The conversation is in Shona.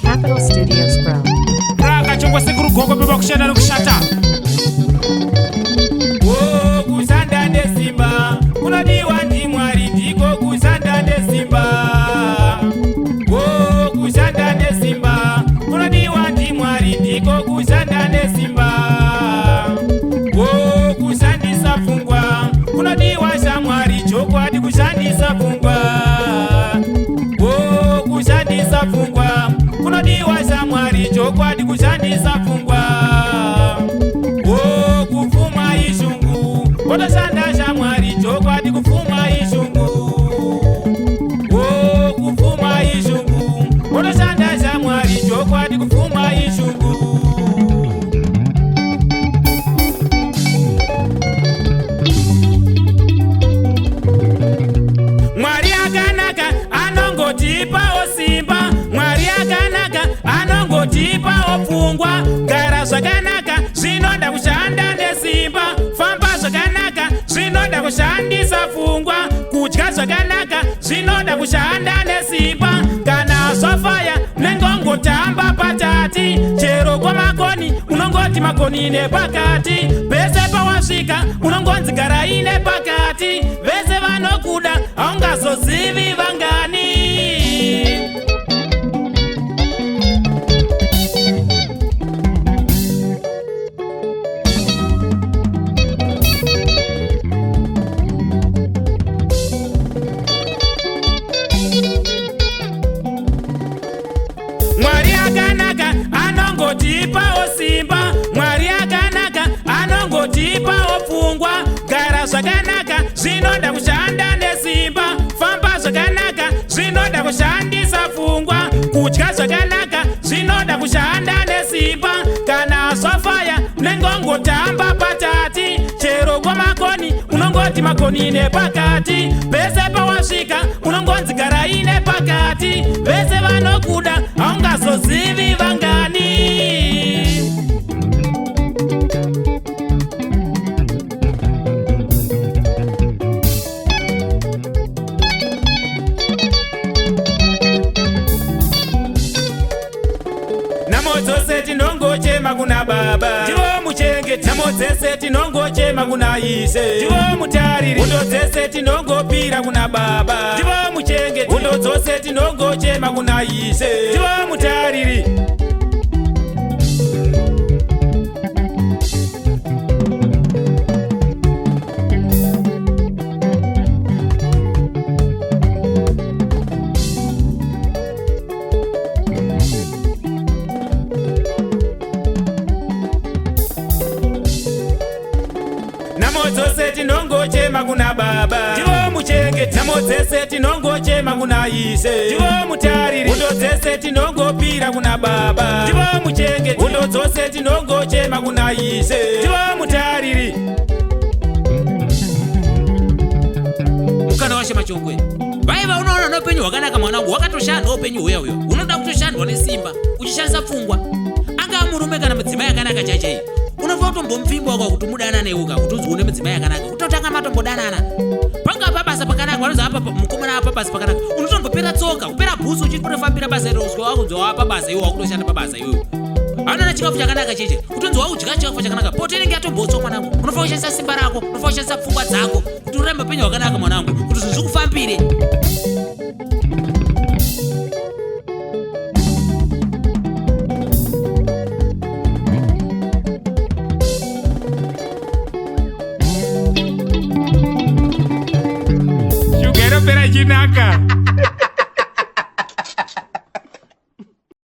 Capital Studios Pro. Raka chongwa sekuru gogo beba kushanda nekushata. Oh, kushanda nesimba kunodiwa ndiMwari, ndiko kushanda nesimba. Oh, kushanda nesimba kunodiwa ndiMwari, ndiko kushanda nesimba. Oh, kushandisa pfungwa kunodiwa shamwari, chokwadi kushandisa pfungwa. Oh, kushandisa pfungwa kunodiwa shamwari, chokwadi kushandisa pfungwa. Oh, kupfuma ishungu wotoshanda shamwari, chokwadi kupfuma ishungu. Oh, kupfuma ishungu wotoshanda shamwari, chokwadi kupfuma ishungu. Mwari akanaka anongotipawo simba, Mwari akanaka anongotipawo pfungwa. Gara zvakanaka zvinoda kushanda nesimba, famba zvakanaka zvinoda kushandisa pfungwa, kudya zvakanaka zvinoda kushanda nesimba. Kana zvafaya unenge ungotamba patati, chero kwamakoni unongoti makoni nepakati, pese pawasvika unongonzi garai nepakati, vese vanokuda haungazozivi vangani. Mwari akanaka anongotipawo simba, Mwari akanaka anongotipawo pfungwa. Gara zvakanaka zvinoda kushanda nesimba, famba zvakanaka zvinoda kushandisa pfungwa, kudya zvakanaka zvinoda kushanda nesimba. Kana zvafaya unenge ungotamba patati, chero kwamakoni unongoti makoni nepakati, pese pawasvika unongonzi garai nepakati, vese vanokuda haungazozivi vangani. Nhamo dzose tinongochema kuna Baba, ndivo muchengeti. Nhamo dzese tinongochema kuna Ishe, ndivo mutariri. Hondo dzese tinongopira kuna Baba, ndivo muchengeti. Hondo dzose tinongochema kuna Ishe, ndivo mutariri. Nhamo dzose tinongochema kuna Baba, ndivo muchengeti. Nhamo dzese tinongochema kuna Ishe, ndivo mutariri. Hondo dzese tinongopira kuna Baba, ndivo muchengeti. Hondo dzose tinongochema kuna Ishe, ndivo mutariri. Mukana washe Machongwe, vaiva unoona neupenyu hwakanaka mwanangu, wakatoshandwa upenyu huya uyo unoda kutoshandwa nesimba uchishandisa pfungwa. Angaa murume kana mudzimai akanaka chaichai, unofanira kutombomupfimba wako kuti mudanane uka kuti unzi une mudzimai akanaka, kutotanga matombodanana. Panga pabasa pakanaka, vanonzi apa mukomana apa pabasa pakanaka, unotombopera tsoka kupera bhutsu uchitofambira basa iro kusvika wakunzi wava pabasa iwe wakutoshanda pabasa iwewe. Anoona chikafu chakanaka cheche, kutonzi waudya chikafu chakanaka, poto inenge yatombotswa mwanangu. Unofanira kushandisa simba rako, unofanira kushandisa pfungwa dzako kuti urambe upenyu hwakanaka mwanangu, kuti zvinhu zvikufambire. Shuga inopera ichinaka.